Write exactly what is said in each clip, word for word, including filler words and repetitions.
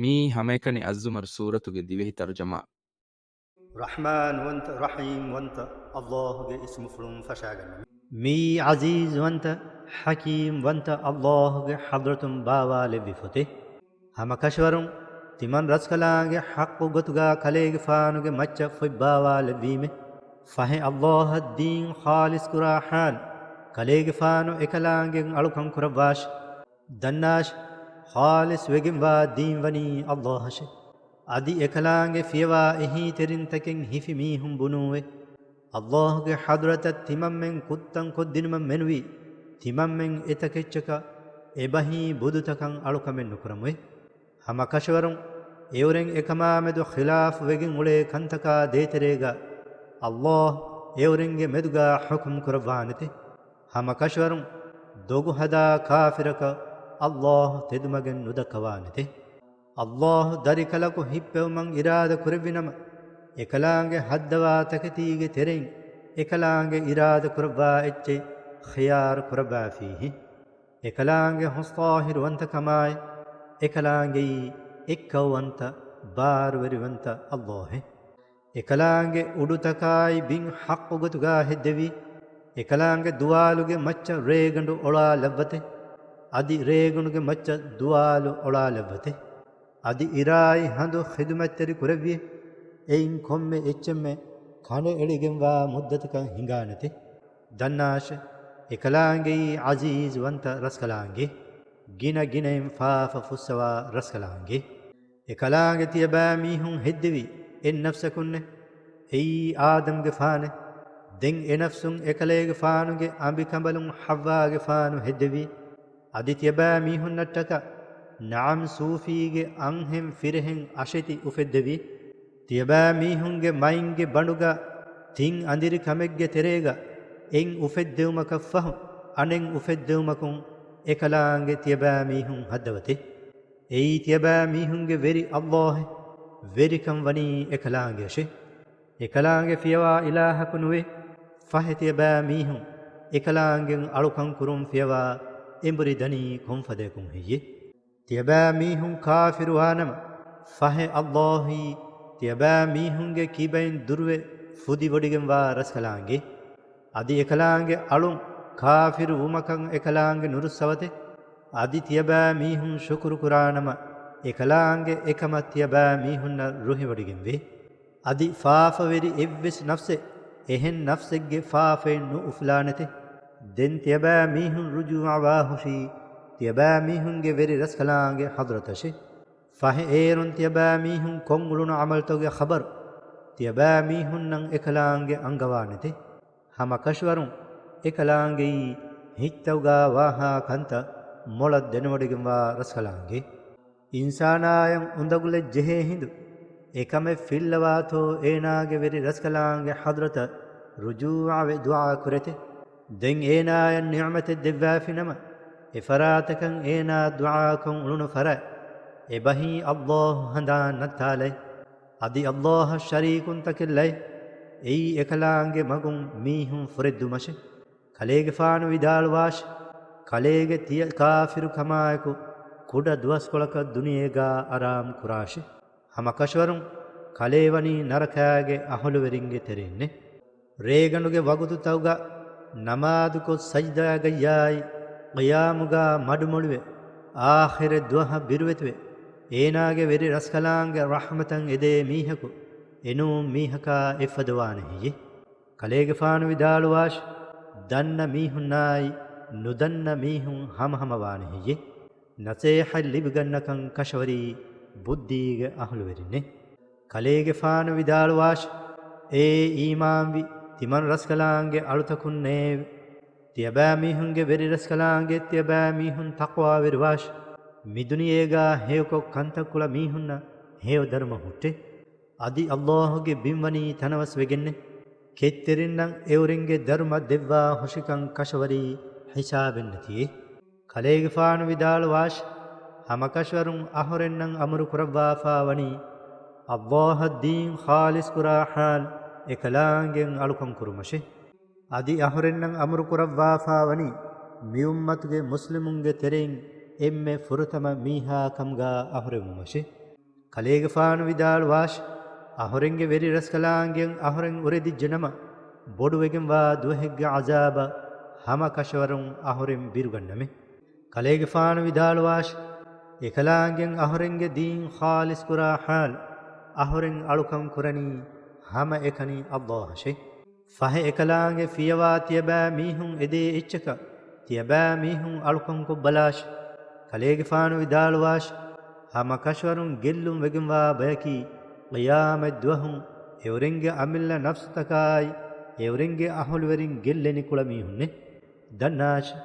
މިއީ ހަމައެކަނި އައްޒުމަރު ސޫރަތުގެ ދިވެހި ތަރުޖަމާ. ރަޙްމާންވަންތަ، ރަޙީމްވަންތަ އައްލާހުގެ އިސްމުފުޅުން ފަށާގަންނަމެ. މިއީ ޢަޒީޒްވަންތަ، ޙަކީމްވަންތަ އައްލާހުގެ ޙަޟްރަތުން ބާވާލެއްވި ފޮތެއް. ހަމަ ކަށަވަރުން ތިމަން ރަސްކަލާނގެ ޙައްޤު ގޮތުގާ ކަލޭގެފާނުގެ މައްޗަށް ފޮތްބާވާލެއްވީމެ. ފަހެ އައްލާހަށް ދީން ޚާލިޞް ކުރާ ޙާލު، ކަލޭގެފާނު އެކަލާނގެން އަޅުކަން ކުރައްވާށި. ދަންނާށި، ޚާލިޞް ވެގެންވާ ދީން ވަނީ އައްލާހަށެ. އަދި އެކަލާނގެ ފިޔަވާ އެހީތެރިންތަކެއް ހިފި މީހުން ބުނޫއެ. އައްލާހުގެ ޙަޟްރަތަށް ތިމަންމެން ކުއްތަން ކޮށްދިނުމަށް މެނުވީ، ތިމަންމެން އެތަކެއްޗަކަށް އެބަހީ ބުދުތަކަށް އަޅުކަމެއް ނުކުރަމުއެ. ހަމަ ކަށަވަރުން އެއުރެން އެކަމާމެދު ޚިލާފު ވެގެން އުޅޭ ކަންތަކާ ދޭތެރޭގަ އައްލާހު އެއުރެންގެ މެދުގާ ޙުކުމް ކުރައްވާނެތެ. ހަމަ ކަށަވަރުން ދޮގު ހަދާ ކާފިރަކަށް އައްލާހު ތެދުމަގެއް ނުދައްކަވާނެތެ. އައްލާހު ދަރިކަލަކު ހިއްޕެވުމަށް އިރާދަ ކުރެއްވި ނަމަ، އެކަލާނގެ ހައްދަވާ ތަކެތީގެ ތެރެއިން އެކަލާނގެ އިރާދަ ކުރައްވާ އެއްޗެއް ޚިޔާރު ކުރައްވާފީހެ. އެކަލާނގެ ހުސްޠާހިރުވަންތަކަމާއި، އެކަލާނގެއީ އެއްކައުވަންތަ، ބާރުވެރިވަންތަ އައްލާހެ. އެކަލާނގެ އުޑުތަކާއި ބިން ޙައްޤު ގޮތުގާ ހެއްދެވީ، އެކަލާނގެ ދުވާލުގެ މައްޗަށް ރޭގަނޑު އޮޅާލައްވަތެ، އަދި ރޭގަނޑުގެ މައްޗަށް ދުވާލު އޮޅާލައްވަތެ. އަދި އިރާއި ހަނދު ޚިދުމަތްތެރި ކުރެއްވި، އެއިން ކޮންމެ އެއްޗެއްމެ ކަނޑައެޅިގެންވާ މުއްދަތަކަށް ހިނގާނެތެ. ދަންނާށެ، އެކަލާނގެއީ ޢަޒީޒުވަންތަ ރަސްކަލާނގެ، ގިނަ ގިނައިން ފާފަ ފުއްސަވާ ރަސްކަލާނގެ. އެކަލާނގެ ތިޔަބައިމީހުން ހެއްދެވީ އެއް ނަފްސަކުންނެ. އެއީ އާދަމްގެފާނެ. ދެން އެ ނަފްސުން އެކަލޭގެފާނުގެ އަނބިކަނބަލުން ޙައްވާގެފާނު ހެއްދެވީ. އަދި ތިޔަބައިމީހުންނަށްޓަކާ ނަޢަމް ސޫފީގެ އަންހެން ފިރިހެން އަށެތި އުފެއްދެވީ. ތިޔަބައިމީހުންގެ މައިންގެ ބަނޑުގަ ތިން އަނދިރި ކަމެއްގެ ތެރޭގަ އެއް އުފެއްދެވުމަކަށްފަހު އަނެއް އުފެއްދެވުމަކުން އެކަލާނގެ ތިޔަބައިމީހުން ހައްދަވަތެ. އެއީ ތިޔަބައިމީހުންގެ ވެރި އައްލާހެ. ވެރިކަން ވަނީ އެކަލާނގެއަށެ. އެކަލާނގެ ފިޔަވާ އިލާހަކު ނުވޭ. ފަހެ ތިޔަބައިމީހުން އެކަލާނގެން އަޅުކަން ކުރުން ފިޔަވާ އެނބުރި ދަނީ ކޮންފަދަޔަކުން ހެއްޔެ؟ ތިޔަބައިމީހުން ކާފިރުވާނަމަ، ފަހެ އައްލާހީ ތިޔަބައިމީހުންގެ ކިބައިން ދުރުވެ ފުދިވޮޑިގެންވާ ރަސްކަލާނގެ. އަދި އެކަލާނގެ އަޅުން ކާފިރު ވުމަކަށް އެކަލާނގެ ނުރުއްސަވަތެ. އަދި ތިޔަބައިމީހުން ޝުކުރު ކުރާނަމަ، އެކަލާނގެ އެކަމަށް ތިޔަބައިމީހުންނަށް ރުހިވޮޑިގެންވޭ. އަދި ފާފަވެރި އެއްވެސް ނަފްސެއް އެހެން ނަފްސެއްގެ ފާފައެއް ނުއުފުލާނެތެ. ދެން ތިޔަބައިމީހުން ރުޖޫޢަވާހުށީ ތިޔަބައިމީހުންގެ ވެރި ރަސްކަލާނގެ ޙަޟްރަތަށެ. ފަހެ އޭރުން ތިޔަބައިމީހުން ކޮށްއުޅުނު ޢަމަލުތަކުގެ ޚަބަރު ތިޔަބައިމީހުންނަށް އެކަލާނގެ އަންގަވާނެތެ. ހަމަ ކަށަވަރުން އެކަލާނގެއީ ހިތްތައުގާ ވާހާ ކަންތައް މޮޅަށް ދެނެވޮޑިގެންވާ ރަސްކަލާނގެ. އިންސާނާޔަށް އުނދަގުލެއް ޖެހޭ ހިނދު، އެކަމެއް ފިއްލަވާތޯ އޭނާގެ ވެރި ރަސްކަލާނގެ ޙަޟްރަތަށް ރުޖޫޢަވެ ދުޢާ ކުރޭތެ. ދެން އޭނާޔަށް ނިޢުމަތެއް ދެއްވާފި ނަމަ، އެފަރާތަކަށް އޭނާ ދުޢާކޮށް އުޅުނު ފަރާތް އެބަހީ އައްލާހު ހަނދާން ނައްތާލައި، އަދި އައްލާހަށް ޝަރީކުންތަކެއް ލައި، އެއީ އެކަލާނގެ މަގުން މީހުން ފުރެއްދުމަށެ. ކަލޭގެފާނު ވިދާޅުވާށި، ކަލޭގެ ތިޔަ ކާފިރު ކަމާއެކު ކުޑަ ދުވަސްކޮޅަކަށް ދުނިޔޭގާ އަރާމް ކުރާށި. ހަމަ ކަށަވަރުން ކަލޭ ވަނީ ނަރަކާގެ އަހުލުވެރިންގެ ތެރެއިންނެ. ރޭގަނޑުގެ ވަގުތުތައުގަ ނަމާދުކޮށް ސަޖްދާގައްޔާއި، ޤިޔާމުގާ މަޑުމޮޅިވެ، އާޚިރެއް ދުވަހަށް ބިރުވެތިވެ، އޭނާގެ ވެރި ރަސްކަލާނގެ ރަޙްމަތަށް އެދޭ މީހަކު އެނޫން މީހަކާ އެއްފަދަވާނެ ހެއްޔެ؟ ކަލޭގެފާނު ވިދާޅުވާށި، ދަންނަ މީހުންނާއި ނުދަންނަ މީހުން ހަމަހަމަވާނެ ހެއްޔެ؟ ނަސޭހަތް ލިބިގަންނަކަން ކަށަވަރީ ބުއްދީގެ އަހުލުވެރިންނެ. ކަލޭގެފާނު ވިދާޅުވާށި، އޭ އީމާންވި ތިމަން ރަސްކަލާނގެ އަޅުތަކުންނޭވެ! ތިޔަބައިމީހުންގެ ވެރި ރަސްކަލާނގެ ތިޔަބައިމީހުން ތަޤްވާވެރިވާށި! މިދުނިޔޭގާ ހެޔޮކޮށް ކަންތައްކުޅަ މީހުންނަށް ހެޔޮ ދަރުމަ ހުއްޓޭ. އަދި އައްލާހުގެ ބިންވަނީ ތަނަވަސް ވެގެންނެ. ކެތްތެރިންނަށް އެއުރެންގެ ދަރުމަ ދެއްވާ ހުށިކަން ކަށަވަރީ ހިސާބެއްނެތިއޭ. ކަލޭގެފާނު ވިދާޅުވާށި، ހަމަކަށަވަރުން އަހުރެންނަށް އަމުރު ކުރައްވާފާވަނީ، އައްލާހަށް ދީން ޚާލިޞް ކުރާ ޙާލު އެކަލާނގެން އަޅުކަން ކުރުމަށެ. އަދި އަހުރެންނަށް އަމުރު ކުރައްވާފާވަނީ، މިއުއްމަތުގެ މުސްލިމުންގެ ތެރެއިން އެންމެ ފުރަތަމަ މީހާ ކަމުގާ އަހުރެމުމަށެ. ކަލޭގެފާނު ވިދާޅުވާށި، އަހުރެންގެ ވެރިރަސްކަލާނގެއަށް އަހުރެން އުރެދިއްޖެނަމަ، ބޮޑުވެގެންވާ ދުވަހެއްގެ ޢަޒާބަށް ހަމަކަށަވަރުން އަހުރެން ބިރުގަންނަމޭ. ކަލޭގެފާނު ވިދާޅުވާށި، އެކަލާނގެއަށް އަހުރެންގެ ދީން ޚާލިޞްކުރާ ޙާލު، އަހުރެން އަޅުކަން ކުރަނީ ހަމައެކަނި ﷲއަށޭ. ފަހެ އެކަލާނގެ ފިޔަވާ ތިޔަބައިމީހުން އެދޭ އެއްޗަކަށް ތިޔަބައިމީހުން އަޅުކަންކޮށްބަލާށި. ކަލޭގެފާނު ވިދާޅުވާށި، ހަމަކަށަވަރުން ގެއްލުން ވެގެންވާ ބަޔަކީ، ޤިޔާމަތް ދުވަހު އެއުރެންގެ އަމިއްލަ ނަފްސުތަކާއި، އެއުރެންގެ އަހުލުވެރިން ގެއްލެނި ކުޅަމީހުންނޭ. ދަންނާށި،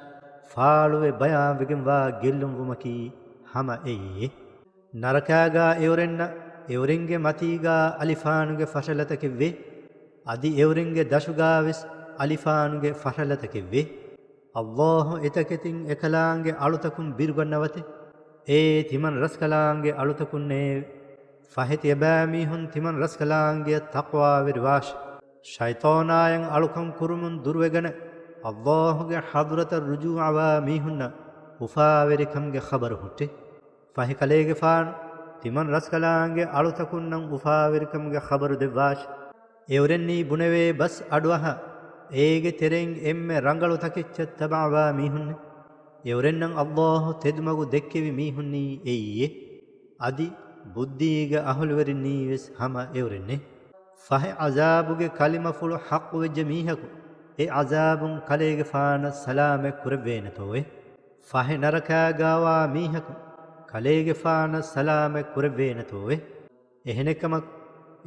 ފާޅުވެ ބަޔާންވެގެންވާ ގެއްލުންވުމަކީ ހަމަ އެއީއޭ. ނަރަކާގާ އެއުރެންނަށް އެއުރެންގެ މަތީގާ އަލިފާނުގެ ފަށަލަތަކެއްވޭ. އަދި އެއުރެންގެ ދަށުގާވެސް އަލިފާނުގެ ފަށަލަތަކެއްވޭ. ﷲ އެތަކެތިން އެކަލާނގެ އަޅުތަކުން ބިރުގަންނަވަތެ. އޭ ތިމަން ރަސްކަލާނގެ އަޅުތަކުންނޭވެ! ފަހެ ތިޔަބައިމީހުން ތިމަން ރަސްކަލާނގެއަށް ތަޤްވާވެރިވާށި. ޝައިޠާނާޔަށް އަޅުކަން ކުރުމުން ދުރުވެގަނެ، ﷲގެ ޙަޟްރަތަށް ރުޖޫޢަވާ މީހުންނަށް އުފާވެރިކަމުގެ ޚަބަރު ހުއްޓޭ. ފަހެ ކަލޭގެފާނު ތިމަން ރަސްކަލާނގެ އަޅުތަކުންނަށް އުފާވެރިކަމުގެ ޚަބަރު ދެއްވާށި. އެއުރެންނީ ބުނެވޭ ބަސް އަޑުއަހާ، އޭގެ ތެރެއިން އެންމެ ރަނގަޅު ތަކެއްޗަށް ތަބަޢަވާ މީހުންނޭ. އެއުރެންނަށް ﷲ ތެދުމަގު ދެއްކެވި މީހުންނީ އެއީއޭ. އަދި ބުއްދީގެ އަހުލުވެރިންނީވެސް ހަމަ އެއުރެންނޭ. ފަހެ ޢަޒާބުގެ ކަލިމަފުޅު ޙައްޤުވެއްޖެ މީހަކު، އެ ޢަޒާބުން ކަލޭގެފާނަށް ސަލާމަތް ކުރެއްވޭނެތޯއޭ؟ ފަހެ ނަރަކާގާވާ މީހަކު، ކަލޭގެފާނަށް ސަލާމަތް ކުރެއްވޭނެތޯއޭ؟ އެހެނެއްކަމަކު،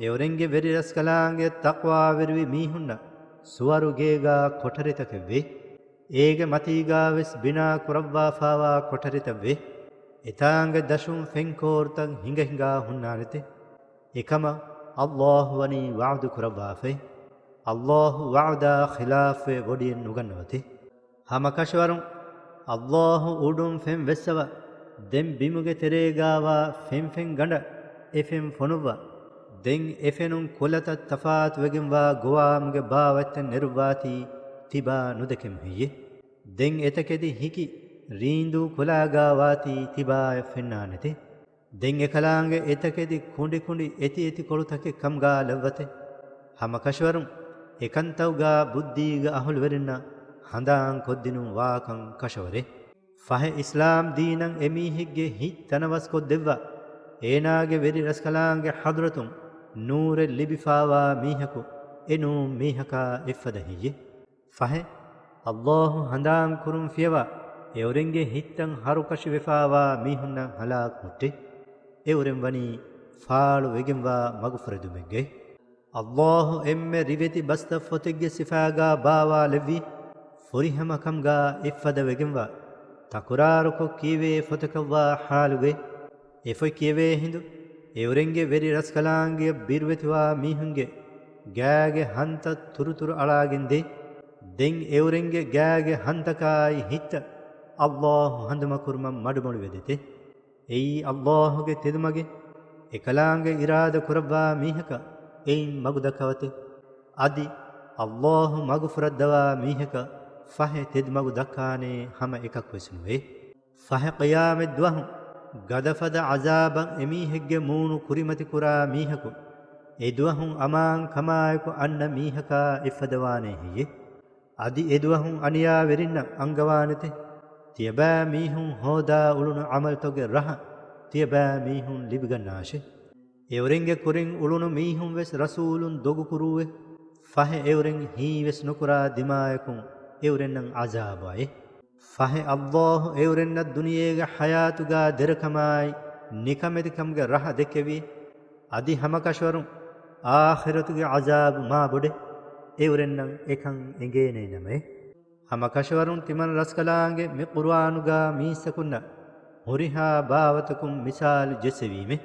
އެއުރެންގެ ވެރިރަސްކަލާނގެ ތަޤްވާވެރިވި މީހުންނަށް ސުވަރުގޭގާ ކޮޓަރިތަކެއްވޭ. އޭގެ މަތީގާވެސް ބިނާ ކުރައްވާފާވާ ކޮޓަރިތައްވޭ. އެތާނގެ ދަށުން ފެންކޯރުތައް ހިނގަ ހިނގާ ހުންނާނެތެ. އެކަމަށް ﷲ ވަނީ ވަޢުދު ކުރައްވާފައި. ﷲ ވަޢުދާ ޚިލާފްވެ ވޮޑިއެއް ނުގަންނަވަތެ. ހަމަކަށަވަރުން ﷲ އުޑުން ފެން ވެއްސަވާ، ދެން ބިމުގެ ތެރޭގާވާ ފެންފެން ގަނޑަށް އެ ފެން ފޮނުއްވާ، ދެން އެ ފެނުން ކުލަތައް ތަފާތުވެގެންވާ ގޮވާމުގެ ބާވަތްތައް ނެރުއްވާތީ ތިބާ ނުދެކެމު ހެއްޔޭ؟ ދެން އެތަކެތި ހިކި ރީނދޫ ކުލާގާވާތީ ތިބާޔަށް ފެންނާނެތެ. ދެން އެކަލާނގެ އެތަކެތި ކުނޑިކުނޑި އެތިއެތި ކޮޅުތަކެއް ކަމުގާ ލައްވަތެ. ހަމަކަށަވަރުން އެކަންތައުގާ ބުއްދީގެ އަހުލުވެރިންނަށް ހަނދާން ކޮށްދިނުން ވާކަން ކަށަވަރޭ. ފަހެ އިސްލާމް ދީނަށް އެމީހެއްގެ ހިތް ތަނަވަސްކޮށްދެއްވާ، އޭނާގެ ވެރި ރަސްކަލާނގެ ޙަޟްރަތުން ނޫރެއް ލިބިފާވާ މީހަކު އެ ނޫން މީހަކާ އެއްފަދަ ހެއްޔޭ؟ ފަހެ، ﷲ ހަނދާން ކުރުން ފިޔަވާ، އެއުރެންގެ ހިތްތައް ހަރުކަށިވެފާވާ މީހުންނަށް ހަލާކު ހުއްޓޭ. އެއުރެން ވަނީ ފާޅު ވެގެންވާ މަގުފުރެދުމެއްގައި. ﷲ އެންމެ ރިވެތި ބަސްތައް ފޮތެއްގެ ސިފާގާ ބާވާލެއްވީ، ފުރިހަމަކަމުގާ އެއްފަދަ ވެގެންވާ، ތަކުރާރުކޮށް ކިޔެވޭ ފޮތަކަށްވާ ޙާލުގައި. އެފޮތް ކިޔެވޭ ހިނދު، އެއުރެންގެ ވެރި ރަސްކަލާނގެއަށް ބިރުވެތިވާ މީހުންގެ ގާގެ ހަންތައް ތުރުތުރު އަޅާގެން ދޭ. ދެން އެއުރެންގެ ގާގެ ހަންތަކާއި ހިތްތައް ﷲ ހަނދުމަކުރުމަށް މަޑުމޮޅިވެދޭތެ. އެއީ ﷲގެ ތެދުމަގެއް. އެކަލާނގެ އިރާދަ ކުރައްވާ މީހަކަށް އެއިން މަގު ދައްކަވަތެ. އަދި ﷲ މަގުފުރައްދަވާ މީހަކަށް ފަހެ ތެދުމަގު ދައްކާނޭ ހަމަ އެކަކުވެސް ނުވޭ. ފަހެ ޤިޔާމަތް ދުވަހު ގަދަފަދަ ޢަޒާބަށް އެމީހެއްގެ މޫނު ކުރިމަތިކުރާ މީހަކު، އެ ދުވަހު އަމާން ކަމާއެކު އަންނަ މީހަކާ އެއްފަދަވާނޭ ހެއްޔޭ؟ އަދި އެ ދުވަހު އަނިޔާވެރިންނަށް އަންގަވާނެތެ. ތިޔަބައިމީހުން ހޯދާ އުޅުނު ޢަމަލުތަކުގެ ރަހަ ތިޔަބައިމީހުން ލިބިގަންނާށޭ. އެއުރެންގެ ކުރިން އުޅުނު މީހުން ވެސް ރަސޫލުން ދޮގުކުރޫއެ. ފަހެ އެއުރެން ހީވެސް ނުކުރާ ދިމާޔަކުން އެއުރެންނަށް ޢަޒާބު އައޭ. ފަހެ ﷲ އެއުރެންނަށް ދުނިޔޭގެ ޙަޔާތުގާ ދެރަކަމާއި ނިކަމެތިކަމުގެ ރަހަ ދެއްކެވި. އަދި ހަމަކަށަވަރުން އާޚިރަތުގެ ޢަޒާބު މާބޮޑޭ. އެއުރެންނަށް އެކަން އެނގޭނޭ ނަމައޭ. ހަމަކަށަވަރުން ތިމަން ރަސްކަލާނގެ މި ޤުރުއާނުގާ މީސްތަކުންނަށް ހުރިހާ ބާވަތަކުން މިސާލު ޖެއްސެވީމޭ.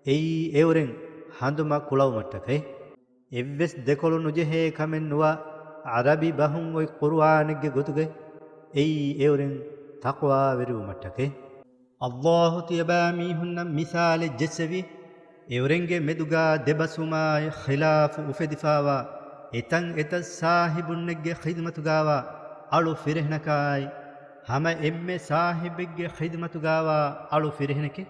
އެއީ އެއުރެން ހަނދުމަ ކުޅަވުމަށްޓަކައި. އެއްވެސް ދެކޮޅު ނުޖެހޭ ކަމެއް ނުވާ ޢަރަބި ބަހުން އޮތް ޤުރުއާނެއްގެ ގޮތުގައި އެއީ އެއުރެން ތަޤްވާވެރިވުމަށްޓަކައި. ﷲ ތިޔަބައިމީހުންނަށް މިސާލެއް ޖެއްސެވި، އެއުރެންގެ މެދުގާ ދެބަސްވުމާއި ޚިލާފު އުފެދިފާވާ އެތަން އެތައް ސާހިބުންނެއްގެ ޚިދުމަތުގާވާ އަޅު ފިރިހެނަކާއި، ހަމަ އެންމެ ސާހިބެއްގެ ޚިދުމަތުގާވާ އަޅު ފިރިހެނެކޭ.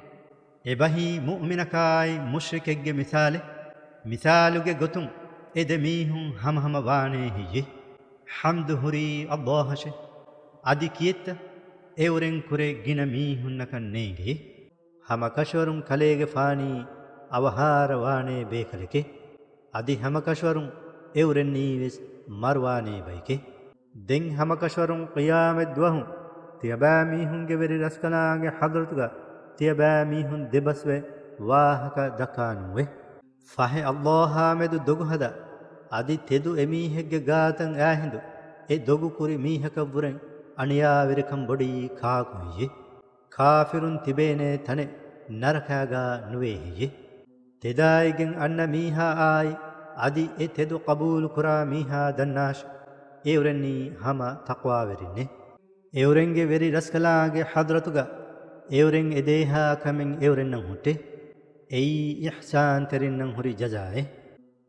އެބަހީ މުއުމިނަކާއި މުޝްރިކެއްގެ މިސާލެއް. މިސާލުގެ ގޮތުން އެ ދެ މީހުން ހަމަހަމަ ވާނޭ ހެއްޔެ؟ ޙަމްދު ހުރީ ﷲ އަށެ. އަދި ކިއެއްތަ އެއުރެން ކުރެ ގިނަ މީހުންނަކަށް ނޭނގޭ؟ ހަމަކަށަވަރުން ކަލޭގެފާނީ އަވަހާރަވާނޭ ބޭކަލެކޭ. އަދި ހަމަކަށަވަރުން އެއުރެންނީވެސް މަރުވާނޭ ބައެކޭ. ދެން ހަމަކަށަވަރުން ޤިޔާމަތްދުވަހު ތިޔަބައިމީހުންގެ ވެރި ރަސްކަލާނގެ ޙަޟްރަތުގަ ތިޔަބައިމީހުން ދެބަސްވެ ވާހަކަ ދައްކާނުވޭ. ފަހެ ﷲ އާ މެދު ދޮގު ހަދާ، އަދި ތެދު އެމީހެއްގެ ގާތަށް އާ ހިނދު އެ ދޮގު ކުރި މީހަކަށްވުރެން އަނިޔާވެރިކަން ބޮޑީ ކާކު ހެއްޔެ؟ ކާފިރުން ތިބޭނޭ ތަނެއް ނަރަކާގާ ނުވޭ ހެއްޔެ؟ ތެދާއިގެން އަންނަ މީހާ އާއި އަދި އެ ތެދު ޤަބޫލު ކުރާ މީހާ ދަންނާށި، އެއުރެންނީ ހަމަ ތަޤްވާވެރިންނޭ. އެއުރެންގެ ވެރި ރަސްކަލާނގެ ޙަޟްރަތުގަ އެއުރެން އެދޭހާ ކަމެއް އެއުރެންނަށް ހުއްޓޭ. އެއީ އިޙްސާންތެރިންނަށް ހުރި ޖަޒާއެއް.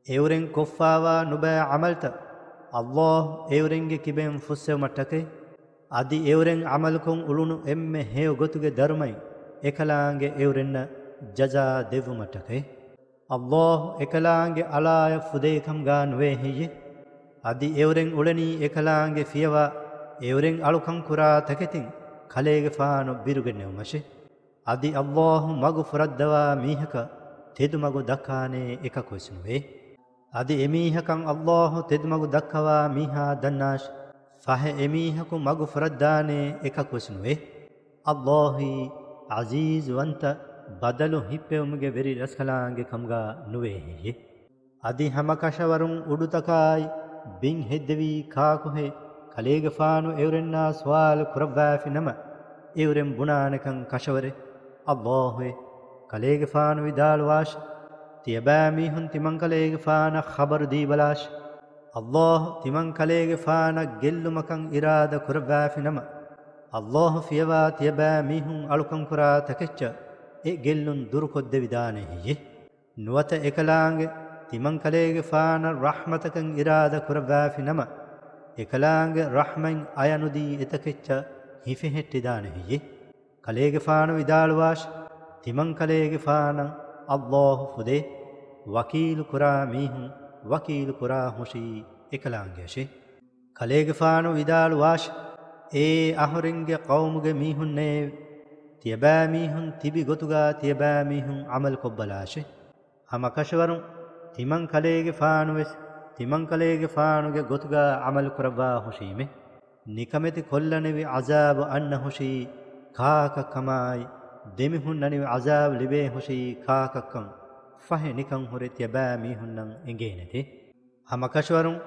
އެއުރެން ކޮށްފާވާ ނުބައި ޢަމަލްތައް ﷲ އެއުރެންގެ ކިބައިން ފުއްސެވުމަށްޓަކައި، އަދި އެއުރެން ޢަމަލުކޮށް އުޅުނު އެންމެ ހެޔޮ ގޮތުގެ ދަރުމައިން އެކަލާނގެ އެއުރެންނަށް ޖަޒާ ދެއްވުމަށްޓަކައި. ﷲ އެކަލާނގެ އަޅާޔަށް ފުދޭކަމުގާ ނުވޭ ހެއްޔެ؟ އަދި އެއުރެން އުޅެނީ އެކަލާނގެ ފިޔަވާ އެއުރެން އަޅުކަން ކުރާ ތަކެތިން ކަލޭގެފާނު ބިރުގެންނެވުމަށެ. އަދި ﷲ މަގު ފުރައްދަވާ މީހަކަށް ތެދުމަގު ދައްކާނޭ އެކަކުވެސް ނުވޭ. އަދި އެމީހަކަށް ﷲ ތެދުމަގު ދައްކަވާ މީހާ ދަންނާށި، ފަހެ އެމީހަކު މަގު ފުރައްދާނޭ އެކަކުވެސް ނުވޭ. ﷲ އީ ޢަޒީޒުވަންތަ ބަދަލު ހިއްޕެވުމުގެ ވެރި ރަސްކަލާނގެ ކަމުގާ ނުވޭ ހެއްޔެ؟ އަދި ހަމަކަށަވަރުން އުޑުތަކާއި ބިން ހެއްދެވީ ކާކުހޭ؟ ކަލޭގެފާނު އެއުރެންނާ ސުވާލު ކުރައްވާފި ނަމަ، އެއުރެން ބުނާނެކަން ކަށަވަރޭ. ﷲ އޭ، ކަލޭގެފާނު ވިދާޅުވާށި، ތިޔަބައިމީހުން ތިމަންކަލޭގެފާނަށް ޚަބަރު ދީބަލާށި. ﷲ ތިމަންކަލޭގެފާނަށް ގެއްލުމަކަށް އިރާދަ ކުރައްވާފި ނަމަ، ﷲ ފިޔަވާ ތިޔަބައިމީހުން އަޅުކަން ކުރާ ތަކެއްޗަށް އެ ގެއްލުން ދުރުކޮށްދެވިދާނެ ހެއްޔެ؟ ނުވަތަ އެކަލާނގެ ތިމަންކަލޭގެފާނަށް ރަޙްމަތަކަށް އިރާދަ ކުރައްވާފި ނަމަ، އެކަލާނގެ ރަޙްމަތް އަޔަނުދީ އެތަކެއްޗަށް ހިފެހެއްޓިދާނެ ހެއްޔެ؟ ކަލޭގެފާނު ވިދާޅުވާށި، ތިމަންކަލޭގެފާނަށް ﷲ ފުދޭ، ވަކީލު ކުރާ މީހުން ވަކީލު ކުރާ ހުށީ އެކަލާނގެއަށޭ. ކަލޭގެފާނު ވިދާޅުވާށި، އޭ އަހުރެންގެ ޤައުމުގެ މީހުންނޭވެ! ތިޔަބައިމީހުން ތިބި ގޮތުގާ ތިޔަބައިމީހުން ޢަމަލުކޮށްބަލާށޭ. ހަމަކަށަވަރުން ތިމަންކަލޭގެފާނުވެސް ތިމަންކަލޭގެފާނުގެ ގޮތުގާ ޢަމަލު ކުރައްވާ ހުށީމޭ. ނިކަމެތި ކޮށްލަނިވި ޢަޒާބު އަންނަ ހުށީ ކާކަށްކަމާއި، ދެމިހުންނަނިވި ޢަޒާބު ލިބޭ ހުށީ ކާކަށްކަން ފަހެ ނިކަން ހުރެ ތިޔަބައިމީހުންނަށް އެނގޭނެތޭ. ހަމަކަށަވަރުން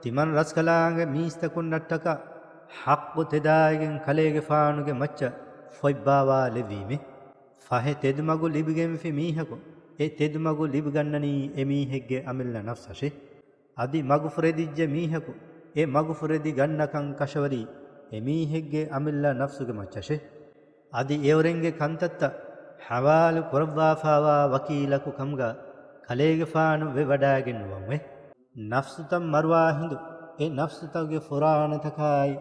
ތިމަން ރަސްކަލާނގެ މީސްތަކުންނަށްޓަކާ ޙައްޤު ތެދާއިގެން ކަލޭގެފާނުގެ މައްޗަށް ފޮތްބާވާލެއްވީމޭ. ފަހެ ތެދުމަގު ލިބިގެންފި މީހަކު އެ ތެދުމަގު ލިބިގަންނަނީ އެމީހެއްގެ އަމިއްލަ ނަފްސަށޭ. އަދި މަގުފުރެދިއްޖެ މީހަކު އެ މަގުފުރެދި ގަންނަކަން ކަށަވަރީ އެމީހެއްގެ އަމިއްލަ ނަފްސުގެ މައްޗަށޭ. އަދި އެއުރެންގެ ކަންތައްތައް ޙަވާލު ކުރައްވާފާވާ ވަކީލަކު ކަމުގަ ކަލޭގެފާނު ވެވަޑައިގެން ނުވަންވޭ. ނަފްސުތައް މަރުވާ ހިނދު އެ ނަފްސުތަކުގެ ފުރާނަތަކާއި،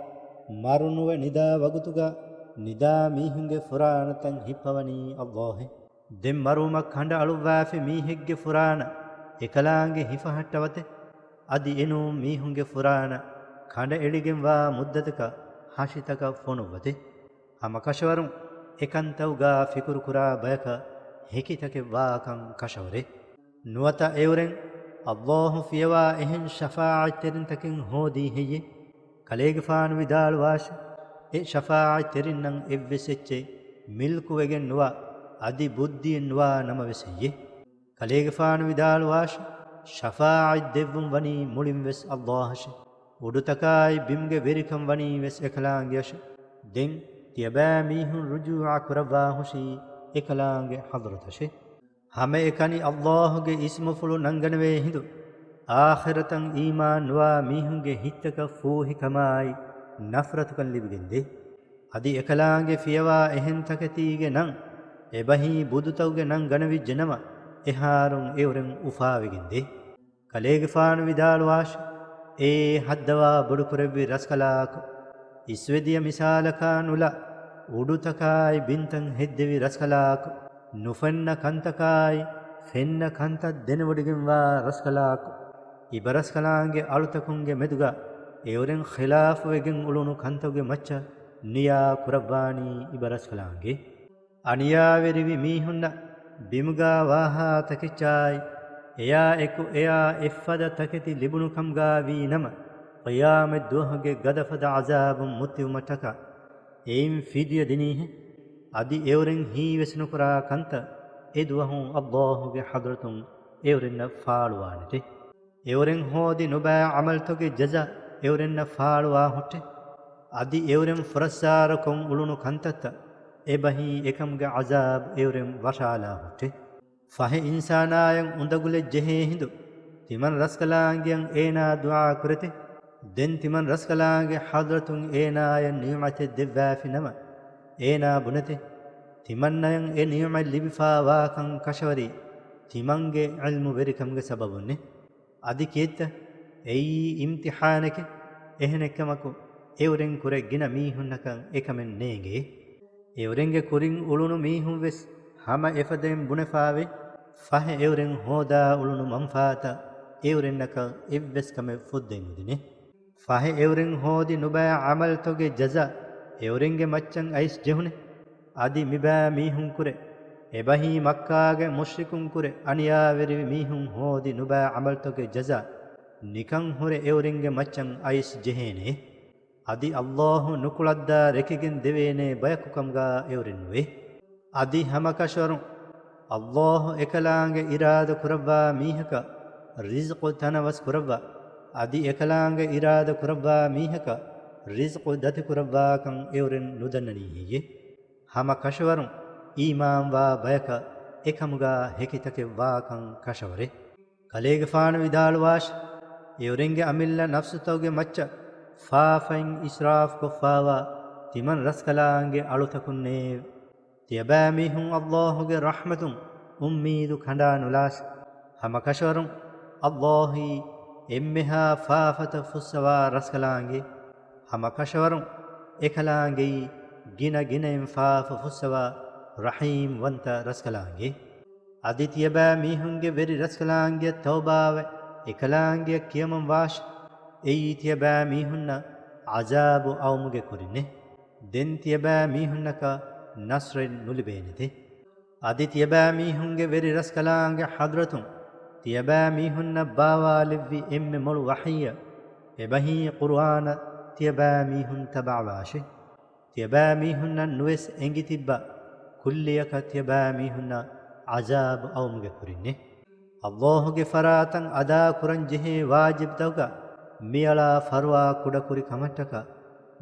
މަރުނުވެ ނިދާ ވަގުތުގަ ނިދާ މީހުންގެ ފުރާނަތައް ހިއްޕަވަނީ ﷲ އޭ. ދެން މަރުވުމަށް ކަނޑައަޅުއްވާފި މީހެއްގެ ފުރާނަ އެކަލާނގެ ހިފަހައްޓަވަތެ. އަދި އެނޫން މީހުންގެ ފުރާނަ ކަނޑައެޅިގެންވާ މުއްދަތަކަށް ހަށިތަކަށް ފޮނުއްވަތެ. ހަމަކަށަވަރުން އެކަންތައުގާ ފިކުރުކުރާ ބަޔަކަށް ހެކިތަކެއް ވާކަން ކަށަވަރޭ. ނުވަތަ އެއުރެން ﷲ ފިޔަވާ އެހެން ޝަފާޢަތްތެރިންތަކެއް ހޯދީ ހެއްޔެ؟ ކަލޭގެފާނު ވިދާޅުވާށި، އެ ޝަފާޢަތްތެރިންނަށް އެއްވެސް އެއްޗެއް މިލްކުވެގެން ނުވާ، އަދި ބުއްދިއެއް ނުވާ ނަމަވެސް ހެއްޔެ؟ ކަލޭގެފާނު ވިދާޅުވާށި، ޝަފާޢަތް ދެއްވުން ވަނީ މުޅިންވެސް ﷲ އަށެ. އުޑުތަކާއި ބިމުގެ ވެރިކަން ވަނީވެސް އެކަލާނގެއަށެ. ދެން ތިޔަބައިމީހުން ރުޖޫޢަ ކުރައްވާ ހުށީ އެކަލާނގެ ޙަޟްރަތަށެ. ހަމައެކަނި ﷲ ގެ އިސްމުފުޅު ނަންގަނެވޭ ހިނދު، އާޚިރަތަށް އީމާން ނުވާ މީހުންގެ ހިތްތަކަށް ފޫހިކަމާއި ނަފްރަތުކަން ލިބިގެންދޭ. އަދި އެކަލާނގެ ފިޔަވާ އެހެން ތަކެތީގެ ނަން، އެބަހީ ބުދުތަކުގެ ނަން ގަނެވިއްޖެ ނަމަ، އެހާރުން އެއުރެން އުފާވެގެންދޭ. ކަލޭގެފާނު ވިދާޅުވާށި، އޭ ހައްދަވާ ބޮޑުކުރެއްވި ރަސްކަލާކޮ! އިސްވެދިޔަ މިސާލަކާ ނުލާ، އުޑުތަކާއި ބިންތައް ހެއްދެވި ރަސްކަލާކޮ! ނުފެންނަ ކަންތަކާއި ފެންނަ ކަންތައް ދެނެވޮޑިގެންވާ ރަސްކަލާކޮ، އިބަރަސްކަލާނގެ އަޅުތަކުންގެ މެދުގަ އެއުރެން ޚިލާފުވެގެން އުޅުނު ކަންތަކުގެ މައްޗަށް ނިޔާ ކުރައްވާނީ އިބަރަސްކަލާނގެ. އަނިޔާވެރިވި މީހުންނަށް ބިމުގާ ވާހާ ތަކެއްޗާއި، އެޔާ އެކު އެޔާ އެއްފަދަ ތަކެތި ލިބުނުކަމުގާ ވީ ނަމަ، ޤިޔާމަތް ދުވަހުގެ ގަދަފަދަ ޢަޒާބުން މުއްތިވުމަށްޓަކާ އެއިން ފިދިޔަ ދިނީހެއް. އަދި އެއުރެން ހީވެސް ނުކުރާ ކަންތައް އެ ދުވަހު ﷲ ގެ ޙަޟްރަތުން އެއުރެންނަށް ފާޅުވާނެތެ. އެއުރެން ހޯދި ނުބައި ޢަމަލްތަކުގެ ޖަޒާ އެއުރެންނަށް ފާޅުވާ ހުއްޓެ. އަދި އެއުރެން ފުރައްސާރަކޮށް އުޅުނު ކަންތައްތައް އެބަހީ އެކަމުގެ ޢަޒާބު އެއުރެން ވަށާލާ ހުއްޓެ. ފަހެ އިންސާނާޔަށް އުނދަގުލެއް ޖެހޭ ހިނދު، ތިމަން ރަސްކަލާނގެއަށް އޭނާ ދުޢާ ކުރެތެ. ދެން ތިމަން ރަސްކަލާނގެ ޙަޟްރަތުން އޭނާޔަށް ނިޢުމަތެއް ދެއްވާފި ނަމަ، އޭނާ ބުނެތެ، ތިމަންނަޔަށް އެ ނިޢުމަތް ލިބިފާވާކަން ކަށަވަރީ ތިމަންގެ ޢިލްމުވެރިކަމުގެ ސަބަބުންނޭ. އަދި ކިއެއްތަ؟ އެއީ އިމްތިޙާނެކެ. އެހެނެއްކަމަކު، އެއުރެން ކުރެ ގިނަ މީހުންނަކަށް އެކަމެއް ނޭނގޭ. އެއުރެންގެ ކުރިން އުޅުނު މީހުން ވެސް ހަމަ އެފަދައިން ބުނެފާވޭ. ފަހެ އެއުރެން ހޯދާ އުޅުނު މަންފާތައް އެއުރެންނަކަށް އެއްވެސް ކަމެއް ފުއްދައިން ނުދިނޭ. ފަހެ އެއުރެން ހޯދި ނުބައި ޢަމަލްތަކުގެ ޖަޒާ އެއުރެންގެ މައްޗަށް އައިސް ޖެހުނެ. އަދި މިބައި މީހުންކުރެ އެބަހީ މައްކާގެ މުޝްރިކުންކުރެ އަނިޔާވެރިވި މީހުން ހޯދި ނުބައި ޢަމަލްތަކުގެ ޖަޒާ ނިކަން ހުރެ އެއުރެންގެ މައްޗަށް އައިސް ޖެހޭނެ. އަދި ﷲ ނުކުޅައްދާ ރެކެގެން ދެވޭނޭ ބަޔަކުކަމުގާ އެއުރެން ނުވޭ. އަދި ހަމަކަށަވަރުން ﷲ އެކަލާނގެ އިރާދަ ކުރައްވާ މީހަކަށް ރިޒްޤު ތަނަވަސް ކުރައްވާ، އަދި އެކަލާނގެ އިރާދަ ކުރައްވާ މީހަކަށް ރިޒްޤު ދަތިކުރައްވާކަން އެއުރެން ނުދަންނަނީ ހެއްޔޭ؟ ހަމަކަށަވަރުން އީމާންވާ ބަޔަކަށް އެކަމުގާ ހެކިތަކެއް ވާކަން ކަށަވަރޭ. ކަލޭގެފާނު ވިދާޅުވާށި، އެއުރެންގެ އަމިއްލަ ނަފްސުތަކުގެ މައްޗަށް ފާފައިން އިސްރާފް ކޮށްފާވާ ތިމަން ރަސްކަލާނގެ އަޅުތަކުންނޭވެ! ތިޔަބައިމީހުން ﷲ ގެ ރަޙްމަތުން އުއްމީދު ކަނޑާ ނުލާށި. ހަމަކަށަވަރުން ﷲ އީ އެންމެހާ ފާފަތައް ފުއްސަވާ ރަސްކަލާނގެ. ހަމަކަށަވަރުން އެކަލާނގެއީ ގިނަ ގިނައިން ފާފަ ފުއްސަވާ ރަޙީމްވަންތަ ރަސްކަލާނގެ. އަދި ތިޔަބައިމީހުންގެ ވެރި ރަސްކަލާނގެއަށް ތައުބާވެ، އެކަލާނގެއަށް ކިޔަމަން ވާށި. އެއީ ތިޔަބައިމީހުންނަށް ޢަޒާބު އައުމުގެ ކުރިންނޭ. ދެން ތިޔަބައިމީހުންނަކަށް ނަޞްރެއް ނުލިބޭނެތެ. އަދި ތިޔަބައިމީހުންގެ ވެރި ރަސްކަލާނގެ ޙަޟްރަތުން ތިޔަބައިމީހުންނަށް ބާވާލެއްވި އެންމެ މޮޅު ވަޙީއަށް، އެބަހީ ޤުރުއާނަށް ތިޔަބައިމީހުން ތަބަޢަވާށި. ތިޔަބައިމީހުންނަށް ނުވެސް އެނގިތިއްބަ ކުއްލިއަކަށް ތިޔަބައިމީހުންނަށް ޢަޒާބު އައުމުގެ ކުރިންނޭ. ﷲ ގެ ފަރާތަށް އަދާކުރަން ޖެހޭ ވާޖިބްތަކުގަ މިއަޅާ ފަރުވާ ކުޑަކުރި ކަމަށްޓަކާ،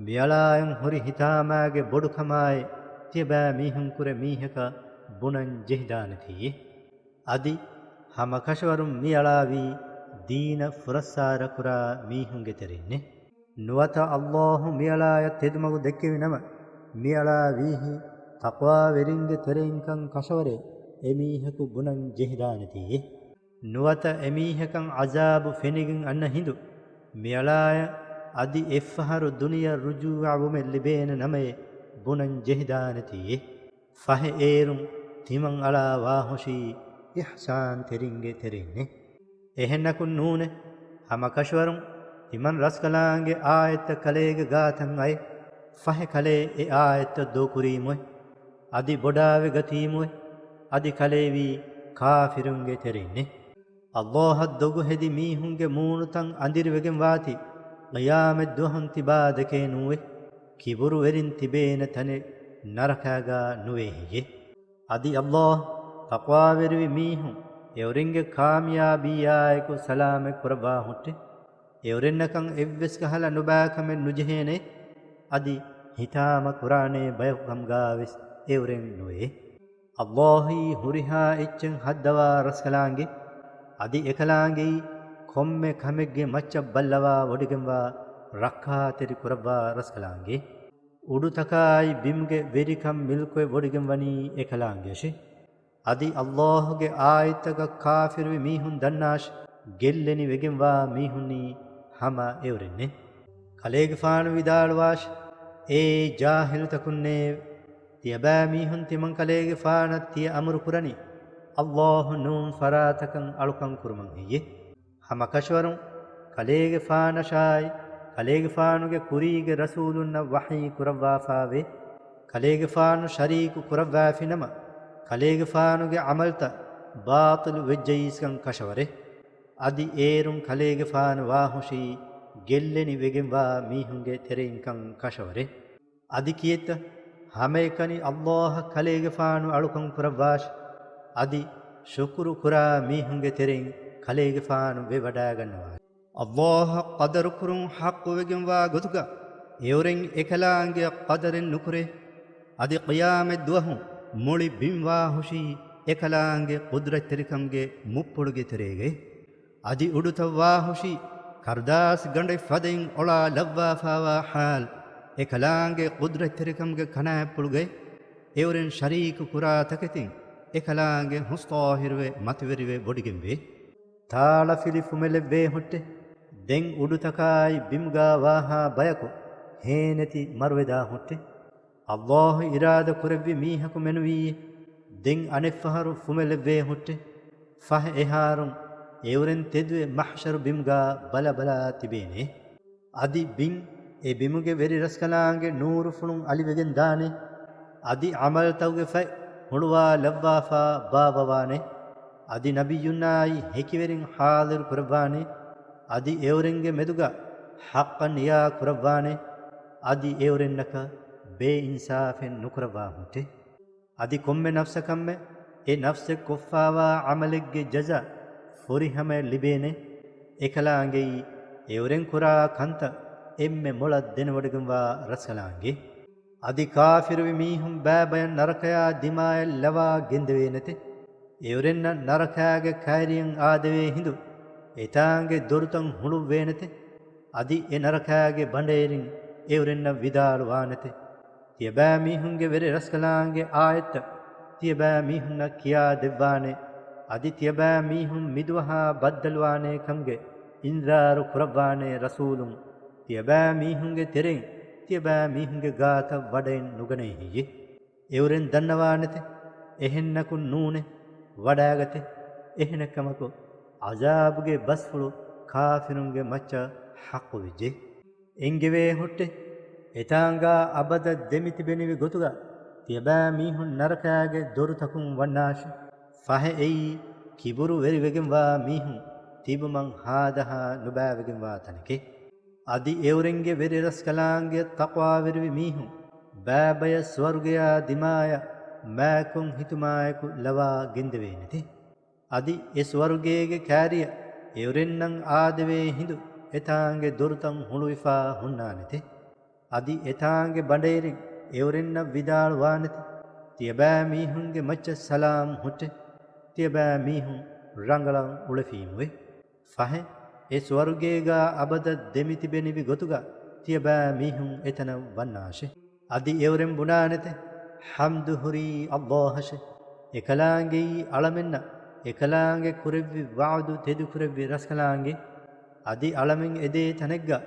މިއަޅާއަށް ހުރި ހިތާމާގެ ބޮޑުކަމާއި ތިޔަބައިމީހުންކުރެ މީހަކަށް ބުނަން ޖެހިދާނެތީ. އަދި ހަމަކަށަވަރުން މިއަޅާވީ ދީނަށް ފުރައްސާރަކުރާ މީހުންގެ ތެރެއިންނޭ. ނުވަތަ ﷲ މިއަޅާޔަށް ތެދުމަގު ދެއްކެވި ނަމަ، މިއަޅާ ވީހީ ތަޤްވާވެރިންގެ ތެރެއިންކަން ކަށަވަރޭ އެމީހަކު ބުނަން ޖެހިދާނެތީ. ނުވަތަ އެމީހަކަށް ޢަޒާބު ފެނިގެން އަންނަ ހިނދު، މިއަޅާޔަށް އަދި އެއްފަހަރު ދުނިޔެއަށް ރުޖޫޢަވުމެއް ލިބޭނެ ނަމައޭ ބުނަން ޖެހިދާނެތީ. ފަހެ އޭރުން ތިމަން އަޅާ ވާހުށީ އިޙްސާންތެރިންގެ ތެރެއިންނޭ. އެހެންނަކުން ނޫނޭ، ހަމަކަށަވަރުން ތިމަން ރަސްކަލާނގެ އާޔަތްތައް ކަލޭގެ ގާތަށް އައި، ފަހެ ކަލޭ އެ އާޔަތްތައް ދޫކުރީމުވެ، އަދި ބޮޑާވެ ގަތީމުވެ، އަދި ކަލޭވީ ކާފިރުންގެ ތެރެއިންނޭ. ﷲ އަށް ދޮގު ހެދި މީހުންގެ މޫނުތައް އަނދިރިވެގެން ވާތީ، ޤިޔާމަތް ދުވަހުން ތިބާ ދެކޭ ނޫވެ، ކިބުރުވެރިން ތިބޭނެ ތަނެއް ނަރަކާގާ ނުވޭ ހެއްޔޭ؟ އަދި ﷲ ތަޤްވާވެރިވި މީހުން އެއުރެންގެ ކާމިޔާބީއާއެކު ސަލާމަތް ކުރައްވާ ހުއްޓެ. އެއުރެންނަކަށް އެއްވެސް ކަހަލަ ނުބައި ކަމެއް ނުޖެހޭނެ. އަދި ހިތާމަ ކުރާނޭ ބަޔަކު ކަމުގާވެސް އެއުރެން ނުވޭ. ﷲ އީ ހުރިހާ އެއްޗެއް ހައްދަވާ ރަސްކަލާނގެ، އަދި އެކަލާނގެއީ ކޮންމެ ކަމެއްގެ މައްޗަށް ބައްލަވާ ވޮޑިގެންވާ ރައްކާތެރި ކުރައްވާ ރަސްކަލާނގެ. އުޑުތަކާއި ބިމުގެ ވެރިކަން މިލްކުވެ ވޮޑިގެންވަނީ އެކަލާނގެއަށި. އަދި ﷲ ގެ އާޔަތްތަކަށް ކާފިރުވި މީހުން ދަންނާށި، ގެއްލެނި ވެގެންވާ މީހުންނީ ހަމަ އެއުރެންނޭ. ކަލޭގެފާނު ވިދާޅުވާށި، އޭ ޖާހިލުތަކުންނޭވެ! ތިޔަބައިމީހުން ތިމަން ކަލޭގެފާނަށް ތިޔަ އަމުރު ކުރަނީ، ﷲ ނޫން ފަރާތަކަށް އަޅުކަން ކުރުމަށް ހެއްޔެ؟ ހަމަ ކަށަވަރުން ކަލޭގެފާނަށާއި، ކަލޭގެފާނުގެ ކުރީގެ ރަސޫލުންނަށް ވަޙީ ކުރައްވާފާވޭ، ކަލޭގެފާނު ޝަރީކު ކުރައްވާފިނަމަ، ކަލޭގެފާނުގެ ޢަމަލުތައް ބާޠިލު ވެއްޖައީސްކަން ކަށަވަރޭ. އަދި އޭރުން ކަލޭގެފާނު ވާހުށީ ގެއްލެނި ވެގެންވާ މީހުންގެ ތެރެއިންކަން ކަށަވަރޭ. އަދި ކިއެއްތަ؟ ހަމައެކަނި ﷲ އަށް ކަލޭގެފާނު އަޅުކަން ކުރައްވާށި. އަދި ޝުކުރު ކުރާ މީހުންގެ ތެރެއިން ކަލޭގެފާނު ވެވަޑައިގަންނަވާށި. ﷲ އަށް ޤަދަރު ކުރުން ޙައްޤުވެގެންވާ ގޮތުގަ އެއުރެން އެކަލާނގެއަށް ޤަދަރެއް ނުކުރޭ. އަދި ޤިޔާމަތް ދުވަހު މުޅި ބިން ވާހުށީ އެކަލާނގެ ޤުދްރަތްތެރިކަމުގެ މުއްޕުޅުގެ ތެރޭގައި. އަދި އުޑުތައް ވާހުށީ ކަރުދާސް ގަނޑެއް ފަދައިން އޮޅާ ލައްވާފާވާ ޙާލު، އެކަލާނގެ ޤުދްރަތްތެރިކަމުގެ ކަނާތްޕުޅުގައި އެއުރެން ޝަރީކު ކުރާ ތަކެތިން އެކަލާނގެ ހުސްޠާހިރުވެ މަތިވެރިވެ ބޮޑިގެންވޭ. ތާޅަފިލި ފުމެލެއްވޭ ހުއްޓެ، ދެން އުޑުތަކާއި ބިމުގާ ވާހާ ބަޔަކު ހޭނެތި މަރުވެދާ ހުއްޓެ. ﷲ އިރާދަ ކުރެއްވި މީހަކު މެނުވީ، ދެން އަނެއްފަހަރު ފުމެލެއްވޭ ހުއްޓެ. ފަހެ އެހާރުން އެއުރެން ތެދުވެ މަޙްޝަރު ބިމުގާ ބަލަބަލާ ތިބޭނެ. އަދި ބިން އެ ބިމުގެ ވެރި ރަސްކަލާނގެ ނޫރުފުޅުން އަލިވެގެން ދާނެ. އަދި ޢަމަލުތަކުގެ ފަތް ހުޅުވާ ލައްވާފާ ބާއްވަވާނެ. އަދި ނަބިއްޔުންނާއި ހެކިވެރިން ޙާޟިރު ކުރައްވާނެ. އަދި އެއުރެންގެ މެދުގަ ޙައްޤަށް ނިޔާ ކުރައްވާނެ. އަދި އެއުރެންނަކަށް ބޭއިންސާފެއް ނުކުރައްވާ ހުއްޓެ. އަދި ކޮންމެ ނަފްސަކަށްމެ އެ ނަފްސެއް ކޮށްފާވާ ޢަމަލެއްގެ ޖަޒާ ފުރިހަމަޔަށް ލިބޭނެ. އެކަލާނގެއީ އެއުރެން ކުރާ ކަންތައް އެންމެ މޮޅަށް ދެނެވޮޑިގެންވާ ރަސްކަލާނގެ. އަދި ކާފިރުވި މީހުން ބައިބަޔަށް ނަރަކަޔާ ދިމާޔަށް ލަވާ ގެންދެވޭނެތެ. އެއުރެންނަށް ނަރަކާގެ ކައިރިއަށް އާދެވޭ ހިނދު އެތާނގެ ދޮރުތައް ހުޅުއްވޭނެތެ. އަދި އެ ނަރަކާގެ ބަނޑައިރިން އެއުރެންނަށް ވިދާޅުވާނެތެ. ތިޔަބައިމީހުންގެ ވެރި ރަސްކަލާނގެ އާޔަތްތައް ތިޔަބައިމީހުންނަށް ކިޔާ ދެއްވާނެ. އަދި ތިޔަބައިމީހުން މިދުވަހާ ބައްދަލުވާނޭ ކަމުގެ އިންޒާރު ކުރައްވާނޭ ރަސޫލުން ތިޔަބައިމީހުންގެ ތެރެއިން ތިޔަބައިމީހުންގެ ގާތަށް ވަޑައެއް ނުގަނޭ ހެއްޔެ؟ އެއުރެން ދަންނަވާނެތެ. އެހެންނަކުން ނޫނޭ. ވަޑާގަތެ. އެހެނެއްކަމަކު، ޢަޒާބުގެ ބަސްފުޅު ކާފިރުންގެ މައްޗަށް ޙައްޤުވެއްޖެ. އެންގެވޭ ހުއްޓެ. އެތާނގާ އަބަދަށް ދެމިތިބެނިވި ގޮތުގަ ތިޔަބައިމީހުން ނަރަކާގެ ދޮރުތަކުން ވަންނާށި. ފަހެ އެއީ ކިބުރު ވެރިވެގެންވާ މީހުން ތިބުމަށް ހާދަހާ ނުބައިވެގެންވާ ތަނެކޭ. އަދި އެއުރެންގެ ވެރި ރަސްކަލާނގެ ތަޤްވާވެރިވި މީހުން ބައިބަޔަށް ސުވަރުގެޔާ ދިމާޔަށް މާތްކޮށް ހިތުމާއެކު ލަވާ ގެންދެވޭނެތެ. އަދި އެ ސުވަރުގޭގެ ކާރިއަށް އެއުރެންނަށް އާދެވޭ ހިނދު އެތާނގެ ދޮރުތައް ހުޅުވިފާ ހުންނާނެތެ. އަދި އެތާނގެ ބަނޑައިރިން އެއުރެންނަށް ވިދާޅުވާނެތެ، ތިޔަބައިމީހުންގެ މައްޗަށް ސަލާމް ހުއްޓެ. ތިޔަބައިމީހުން ރަނގަޅަށް އުޅެފީމުވެ. ފަހެ، އެ ސުވަރުގޭގާ އަބަދަށް ދެމިތިބެނިވި ގޮތުގަ ތިޔަބައިމީހުން އެތަނަށް ވަންނާށެ. އަދި އެއުރެން ބުނާނެތެ، ޙަމްދު ހުރީ ﷲ އަށެ. އެކަލާނގެއީ އަޅަމެންނަށް އެކަލާނގެ ކުރެއްވި ވަޢުދު ތެދުކުރެއްވި ރަސްކަލާނގެ. އަދި އަޅަމެން އެދޭ ތަނެއްގަ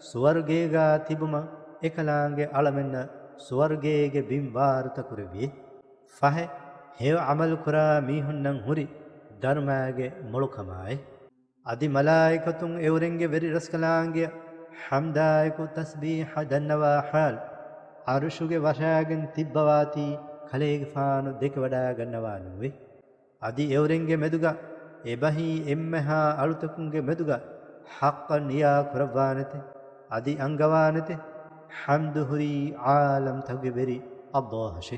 ސުވަރުގޭގާ ތިބުމަށް އެކަލާނގެ އަޅަމެންނަށް ސުވަރުގޭގެ ބިން ވާރުތަ ކުރެއްވި. ފަހެ، ހެޔޮ ޢަމަލު ކުރާ މީހުންނަށް ހުރި ދަރުމައިގެ މޮޅުކަމާއި. އަދި މަލާއިކަތުން އެއުރެންގެ ވެރި ރަސްކަލާނގެއަށް ޙަމްދާއެކު ތަސްބީޙަ ދަންނަވާ ޙާލު، ޢަރުޝުގެ ވަށާގެން ތިއްބަވާތީ ކަލޭގެފާނު ދެކެވަޑާގަންނަވާ ނޫވެ. އަދި އެއުރެންގެ މެދުގަ އެބަހީ އެންމެހާ އަޅުތަކުންގެ މެދުގަ ޙައްޤަށް ނިޔާ ކުރައްވާނެތެ. އަދި އަންގަވާނެތެ، ޙަމްދު ހުރީ ޢާލަމްތަކުގެ ވެރި ﷲ އަށެ.